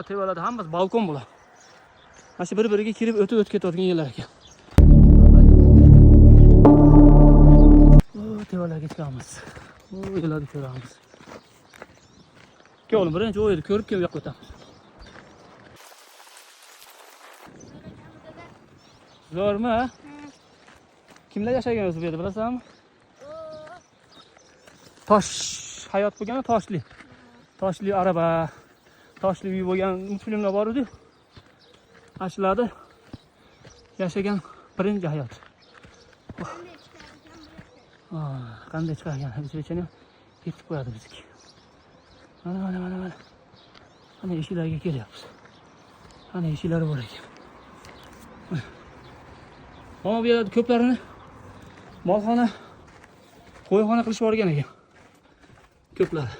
Mana tevalarda hammasi balkon bular. Mana shu bir-biriga kirib o'tib o'tib ketayotgan yerlar ekan. O tevalarga chiqamiz. O yerlarni ko'ramiz. Kel oğlum, birinchi o yerni ko'rib keyin u yoqqa o'tamiz. Zo'rmi? Ha? Kimlar yashagan o'zi bu yerda bilasanmi? Tosh hayot bo'lgan, toshli. Toshli araba, toshli uy bo'lgan multfilmlar bor edi. Ana shularda yashagan birinchi hayot. Qanday chiqar ekan? Biz ham yetib qo'yadi bizniki. Mana mana mana mana. Mana eshiklarga kelyapmiz. Mana eshiklari bor ekan. Mana bu yerda ko'plarini molxona, qo'yxona qilishib yuborgan ekan. Ko'plari.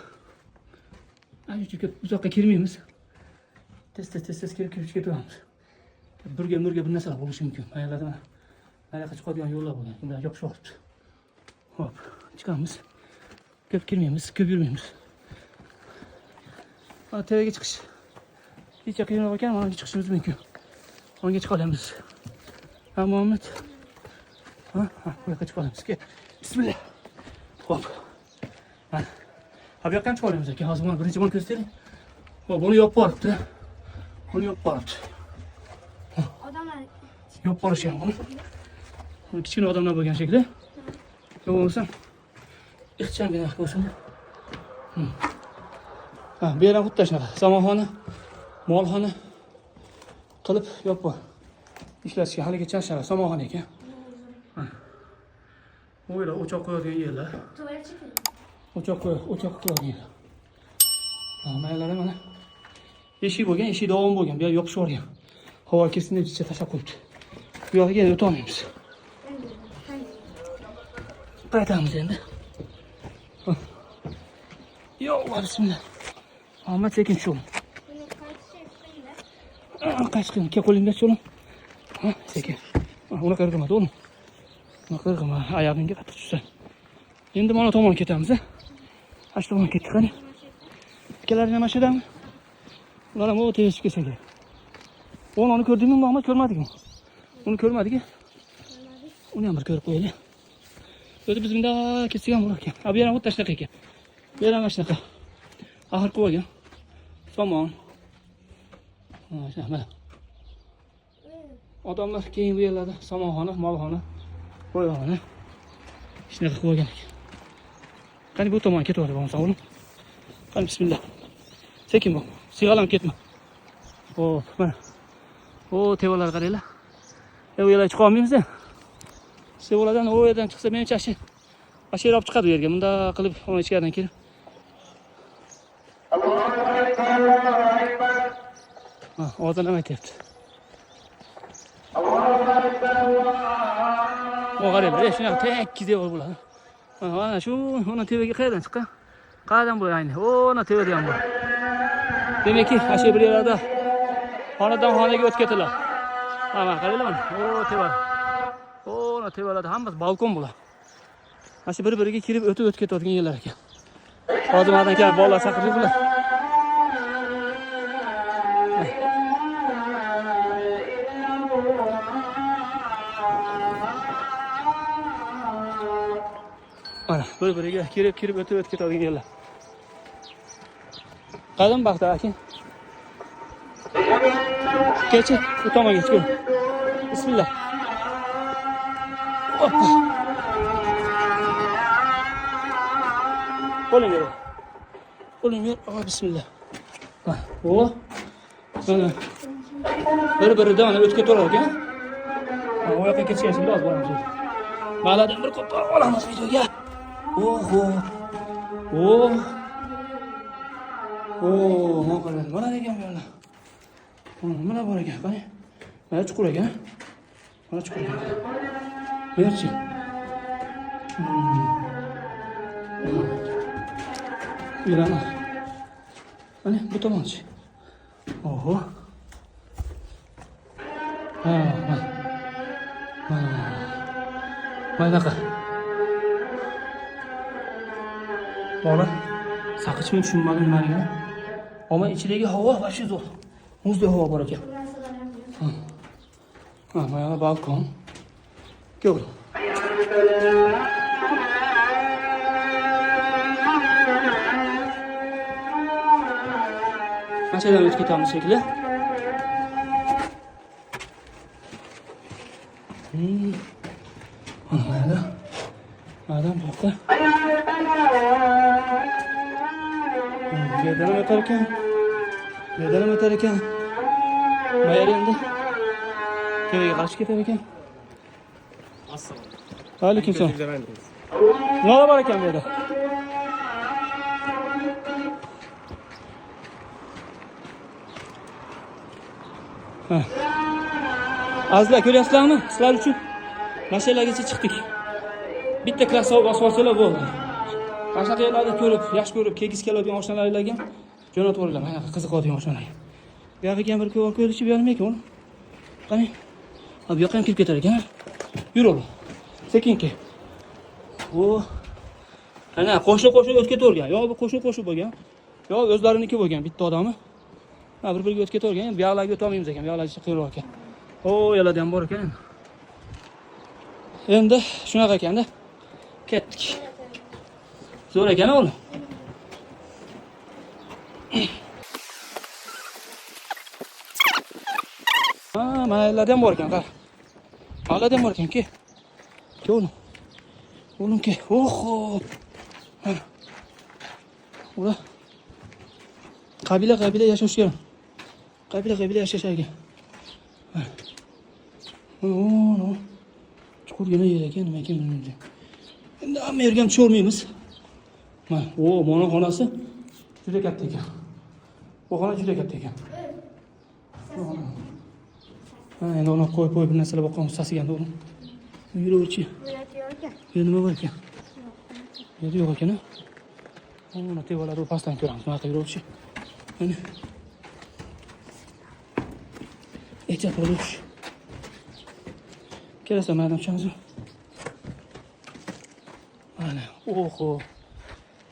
Ana shu ko'p uzoqqa kirmaymiz. Tez tez tez tez kirib kirib ketaveramiz. Burga murga bir narsalar bo'lishi mumkin. Mana yerlarda mana mana yoqqa chiqadigan yo'llar bo'lgan. Bundan yopishib olibdi. Hop, chiqamiz. Ko'p kirmaymiz, ko'p yurmaymiz. Mana tepaga chiqish necha qiyinroq ekan, mana bunga chiqishimiz mumkin. Unga chiqa olamiz. Ha, Muhammad. Ha, ha, bu yoqqa chiqa olamiz. Kel. Bismillah. Hop. Mana. Ha, bu yoqqa ham chiqa olamiz ekan. Hozir mana birinchi buni ko'rsataylik. Hop, buni yopib yuboribdi. Buni yopib yuboribdi. Odamlar Yopib yuborishgan buni. Buni kichkina odamlar bo'lgan shekilli. Yo bo'lmasam ixchamgina bo'lsin. Ha, bu yer ham xuddi shunaqa. Somonxona, molxona qilib yopib ishlatishgan. Haligacha shunaqa somonxona ekan. Ha. Bu yerlar o'choq qo'yadigan yerlar. tuvalet çekelim. O'choq qo'y, o'choq qo'yadigan yerlar. Ha, mana yerlarda mana eshik bo'lgan, eshik davom bo'lgan. Bu yer yopishib yuborgan. Havo kirsin deb ichiga tashlab qo'yibdi. Bu yoqqa yana o'ta olmaymiz. Qaytamiz endi. Ha. Yo, bismillah. Ahmet sekin tush oğlum. Bunu qaytishi üstünde. Qaysi qiyin? Kel qo'lingga tush oğlum. Ha, sekin. Ha, unaqa irg'imadi oğlum. Unaqa irg'ima, oyog'ingga qattiq tushsa. Endi mana tomon ketamiz, a? Mana shu tomon ketdik, qani. Ikkalaring ham mana shu yerdami? Ular ham o tepa chiqib ketsa kerak. Uni ko'rdingmi, Muhammad? Ko'rmadikmi? Uni ko'rmadik. Uni ham bir ko'rib qo'yaylik. O'zi biz bundoq ketsak ham bo'lar ekan. Ha, bu yer ham xuddi shunaqa ekan. Bu yer ham mana shunaqa. Axir qilib olgan. Somon. Ha, shunaqa mana. Odamlar keyin bu yerlarda somonxona, molxona, qo'yxona shunaqa qilib olgan ekan. Qani bu tomon ketaver bo'lmasa o'g'lim. Qani bismillah. Sekin bo'l. Siygalanib ketma. Hop, mana. O tevalar qaranglar. E, u yerga chiqa olmaymiz. Sevalardan o yerdan chiqsa menimcha shu yer olib chiqadi u yerga. Bundoq qilib uni ichkaridan kirib. Ha, ozon ham aytyapti. O qaranglar, shunaqa tekis devor bo'ladi. Ha, mana shu uni tepaga qayerdan chiqqan? Qayerdan bu ayni? O, ana tepada ham bor. Demakki, ana shu bir yerlarda xonadan xonaga o'tib ketiladi. Ha, mana qaranglar mana. O, tepa. O, ana tepalarda hammasi balkon bular. Mana shu bir-biriga kirib o'tib o'tib ketayotgan yerlar ekan. Hozir ma'dan kelib bolalar chaqirdik bular. Mana bir-biriga kirib kirib o'tib o'tib ketadigan yerlar. Qayerdan baxti aka? Kechi, bu tomonga chiqing. Bismillah. Hoppa. Qo'ling ber. Qo'ling ber. Oh, bismillah. Ha, o. Mana. Bir-biridan mana o'tib ketaverar ekan. Ha, o yoqqa ketishgan shunda hozir boramiz. Maladan bir qo'pol olamiz videoga. Oho. Oh. Oh, mana qarang, mana ekan bu yerlar. Mana bor ekan, qani. Mana chuqur ekan. Mana chuqur ekan. Bu yerchi. Yerlar. Mana bu tomonchi. Oho. Ha, mana. Mana. Mana bunaqa. Bola saqichmi tushunmadim nimaligini. Ammo ichidagi havo вообще zo'r. Muzdek havo bor ekan. Narsalar ham yo'q. Ha, mana balkon. Kel o'g'lim. Mana shu yerdan o'tib ketamiz shekilli. Mana bu yerda. Adam bu yoqqa. Bu yerdan ham o'tar ekan. Bu yerdan ham o'tar ekan. Bu yer endi tepaga qarshi ketar ekan. Alaykum. Nimalar bor ekan bu yerda? Ha. Azizlar, ko'ryapsizlarmi? Sizlar uchun mashinagacha chiqdik. Bitta klass bosib olsalar bo'ldi. Mana shunaqa yerlarni ko'rib, yaxshi ko'rib, kelgisi keladigan oshnalarga ham jo'natib yuboringlar. Mana bunaqa qiziqadigan oshnalarga. Bu yoqqa ham bir ko'rib ko'rishi, bu yoq nima ekan o'g'lim? Qani? Ha, bu yoqqa ham kirib ketar ekan. Yur o'g'lim. Sekin kel. O. Ana, qo'shni-qo'shni o'tib ketavergan. Yo bu qo'shni-qo'shni bo'lgan. Yo o'zlariniki bo'lgan bitta odami. Ha, bir-biriga o'tib ketavergan. Endi bu yoqlarga o'ta olmaymiz ekan. Bu yoqlar qiyinroq ekan. O, yerlarda ham bor ekan. Endi shunaqa ekanda. Ketdik. Zo'r ekan o'g'lim. Ha, mana yerlarda ham bor ekan, qara. Mana ham bor ekan, ke. Ke o'g'lim. O'g'lim ke. Oho. Mana. Ular qabila qabila yashashgan. Qabila qabila yashashar ekan. Mana. O, chuqurgina yer ekan, nima ekan bilmaymiz. Endi hamma yerga ham tushavermaymiz. Mana, o, mana xonasi juda katta ekan. Bu xona juda katta ekan. Ha, endi uni qo'yib qo'yib bir narsalar boqamiz, sasiganda o'g'lim. Yuraverchi. Bu yerda yo'q ekan. Bu yerda nima bor ekan? Bu yerda yo'q ekan, a? Uni tevalarni pastdan ko'ramiz. Bunaqa yuraverchi. Mana. Ehtiyot bo'lish. Kelasan, mana tushamiz. Mana, oho.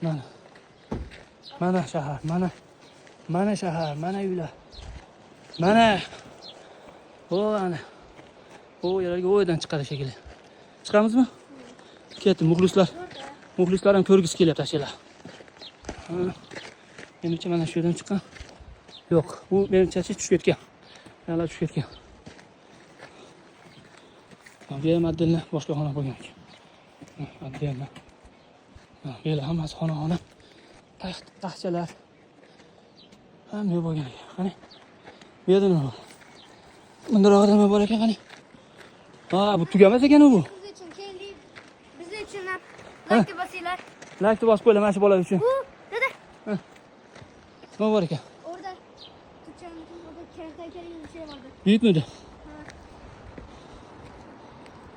Mana. Mana shahar, mana. Mana shahar, mana uylar. Mana. O, ana. O yerlarga o yerdan chiqadi shekilli. Chiqamizmi? Ketdi, muxlislar. Muxlislar ham ko'rgisi kelyapti ashula. Ha. Menimcha mana shu yerdan chiqqan. Yo'q, bu menimcha tushib ketgan. Yana tushib ketgan. Ha, bu ham отдельно boshqa xona bo'lgan ekan. Ha, отдельно. Ha, bu yerlar hammasi xona-xona. Taxt, taxtchalar. Hamma yo'q bo'lgan ekan. Qani? Bu yerda nima bor? Bundarog'ida nima bor ekan, qani? Ha, bu tugamas ekan u. Biz uchun keldik. Biz uchun ham like bosinglar. Like bosib qo'yinglar mana shu bola uchun. Bu dada. Nima bor ekan? Orada tutacağım, orada kertenkele gibi bir şey vardı. Buyukmidi?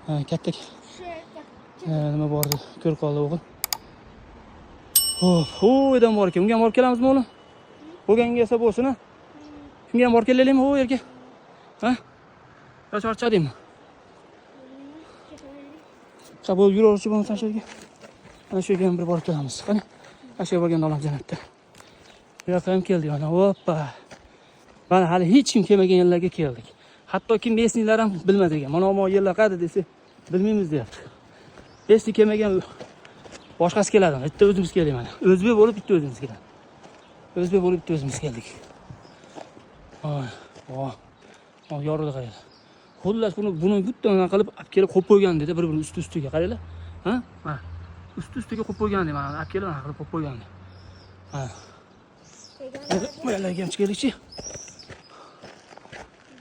Ha, katta Şu bak. Ha, nima bor edi? Ko'rib qoldi o'g'il. Xo'p, u yerdan bor ekan. Unga ham borib kelamizmi o'g'lim? Bo'lganga esa bo'lsin, ha? Shunga ham borib kelaylikmi u yerga? Ha? Yo charchadingmi? Ha, bo'lib yuraverchi bo'lmasa shu yerga. Ana shu yerga ham bir borib kelamiz. Qani? Ana shu yerga borganda olamiz jannatda. Bu yoqqa ham keldik mana. Hoppa. Mana hali hech kim kelmagan yerlarga keldik. Hattoki местный lar ham bilmas ekan. Mana bu yerlar qayerda desa, bilmaymiz deyapti. Hech kim kelmagan, boshqasi keladi. Bitta o'zimiz keldik mana. O'zbek bo'lib bitta o'zimiz keladi. O'zbek bo'lib bitta o'zimiz keldik. Voy, voy. Oh, yorug'da qaranglar. Xullas buni bitta unaqa qilib olib kelib qo'yib qo'ygan dedi, bir-birini usti ustiga qaranglar. Ha? Mana. Usti ustiga qo'yib qo'ygan dedi, mana olib kelib anaqa qilib qo'yib qo'ygan. Ha. Bu yerlarga ham chiqaylikchi.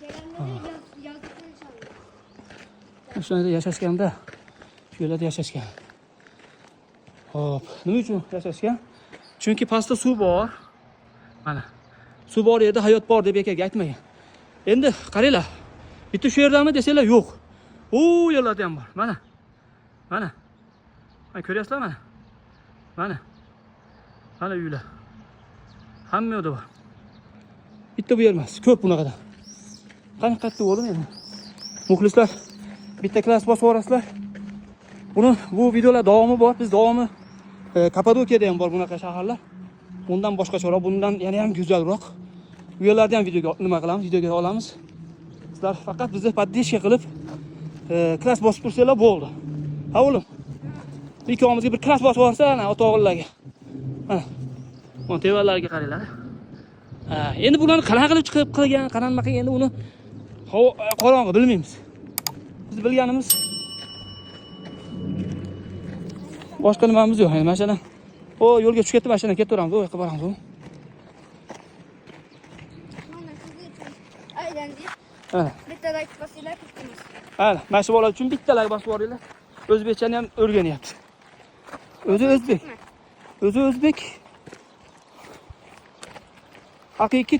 Gelenleri yazdıklarını çalıyor. Shu yerda yashashganda, shu yerlarda yashashgan. Xo'p, nima uchun yashashgan? Chunki pastda suv bor. Mana. Suv bor yerda hayot bor deb bekorga aytmagan. Endi qaranglar. Bitta shu yerdami desanglar, yo'q. U yerlarda ham bor. Mana. Mana. Mana ko'ryapsizlar mana. Mana. Mana uylar. Hamma yerda bor. Bitta bu yer emas, ko'p bunaqadan. Qani qayerda o'g'lim endi? Muxlislar, bitta klass bosib yuborasizlar. Buni bu videolar davomi bor. Biz davomi Kapadokiyada ham bor bunaqa shaharlar. Undan boshqacharoq, bundan yana ham go'zalroq. U yerlarda ham videoga nima qilamiz, videoga olamiz. Sizlar faqat bizni поддержка qilib, класс bosib tursanglar bo'ldi. Ha, o'g'lim? Ikkovimizga bir класс bosib yuborsa, ana ota o'g'illarga. Mana. Mana tevalarga qaranglar. Ha, endi bularni qanaqa qilib chiqib qilgan, qanaqa nima qilgan, endi uni havo qorong'i, bilmaymiz. Biz bilganimiz boshqa nimamiz yo'q. Endi mana shudan o yo'lga tushib ketdi, mana shudan ketaveramiz, u yoqqa boramiz. Mana siz uchun aylandik. Mana. Bitta like bosinglar, iltimos. Ana, mana shu bola uchun bitta like bosib yuboringlar. O'zbekchani ham o'rganyapti. O'zi o'zbek. O'zi o'zbek. Haqiqiy.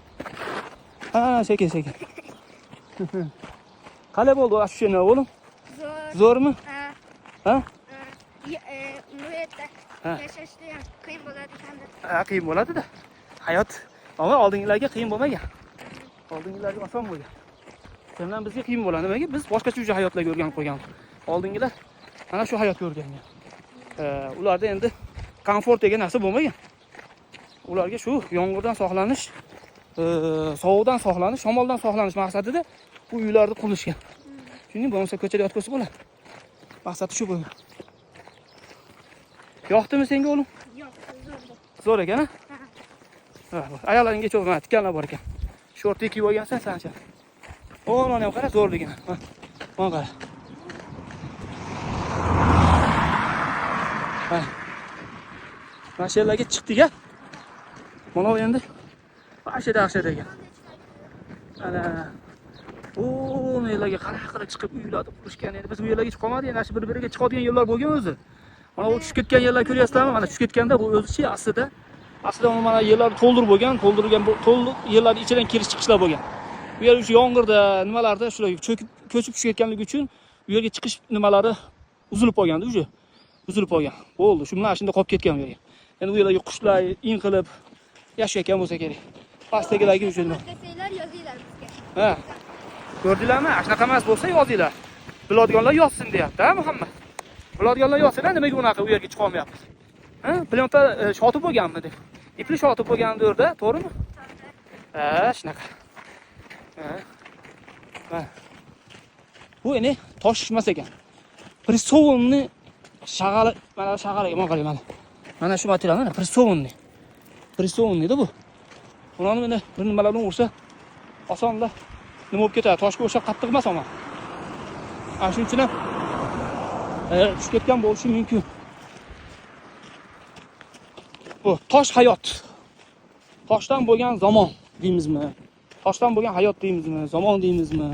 Ha, sekin sekin. Qalay bo'ldi ощущение, o'g'lim? Zo'r. Zo'rmi? Ha. Ha? Ha. Bu yerda yashashda ham qiyin bo'ladi ekanda. Ha, qiyin bo'ladi-da. Hayot ammo oldingilarga qiyin bo'lmagan. Oldingilarga oson bo'lgan. Sen bilan bizga qiyin bo'ladi. Nimaga? Biz boshqacha уже hayotlarga o'rganib qo'yganmiz. Oldingilar mana shu hayotga o'rgangan. Ularda endi komfort degan narsa bo'lmagan. Ularga shu yomg'irdan saqlanish, sovuqdan saqlanish, shamoldan saqlanish maqsadida bu uylarni qurishgan. Tushundingmi? Bo'lmasa ko'chada yotib bo'ladi. Maqsadi shu bo'lgan. Yoqdimi senga, o'g'lim? Yo'q, zo'r. Zo'r ekan, a? Ha. Ha, oyoqlaringga cho'g' mana tikanlar bor ekan. Shortni kiyib olgansan sancha. O'g'loni ham qara zo'rligini. Ha. Mana qara. Ha. Mana shu yerlarga chiqdik, a? Mana bu endi mana shu dahshat ekan. Ana. U yerlarga qanaqa qilib chiqib uylarni qurishgan endi biz bu yerlarga chiqa olmadik. Ana shu bir-biriga chiqadigan yo'llar bo'lgan o'zi. Mana u tushib ketgan yerlar ko'ryapsizlarmi? Mana tushib ketganda bu o'zichi aslida mana yerlar to'ldirib bo'lgan, to'ldirilgan bu to'ldiq yerlarning ichidan kirish chiqishlar bo'lgan. Bu yer o'sha yomg'irda nimalarda shular cho'kib ko'chib tushib ketganligi uchun bu yerga chiqish nimalari uzilib qolganda уже. Uzilib qolgan. Bo'ldi, shu bilan shunda qolib ketgan bu yerga. Endi bu yerlarga qushlar in qilib yashayotgan bo'lsa kerak. Pastdagilarga o'sha nima. Desanglar, yozinglar bizga. Ha. Ko'rdinglarmi? Shunaqa emas bo'lsa yozinglar. Biladiganlar yozsin deyapti, ha, Muhammad? Biladiganlar yozsin, nimaga unaqa u yerga chiqa olmayapmiz? Ha, plyonka shotib bo'lganmi deb. Ipli shotib bo'lgandir-da, to'g'rimi? Ha, shunaqa. Ha. Ha. Bu endi tosh emas ekan. Прессованный shag'al, mana shag'al ekan, mana qarang mana. Mana shu material mana прессованный. Прессованный da bu. Buni mana bir nimalar bilan ursa osonda nima bo'lib ketadi? Toshga o'xshab qattiq emas ammo. Ana shuning uchun ham tushib ketgan bo'lishi mumkin. Bu tosh hayot. Toshdan bo'lgan zamon deymizmi? Toshdan bo'lgan hayot deymizmi? Zamon deymizmi?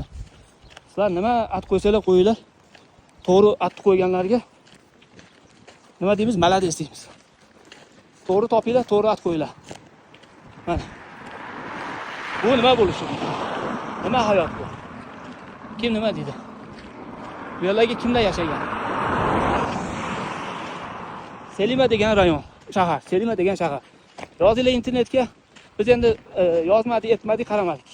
Sizlar nima at qo'ysanglar qo'yinglar. To'g'ri at qo'yganlarga nima deymiz? Молодец deymiz. To'g'ri topinglar, to'g'ri at qo'yinglar. Mana. Bu nima bo'lishi mumkin? Nima hayot bu? Kim nima deydi? Bu yerlarga kimlar yashagan? Selima degan rayon, shahar, Selima degan shahar. Yozinglar internetga. Biz endi yozmadik, etmadik, qaramadik.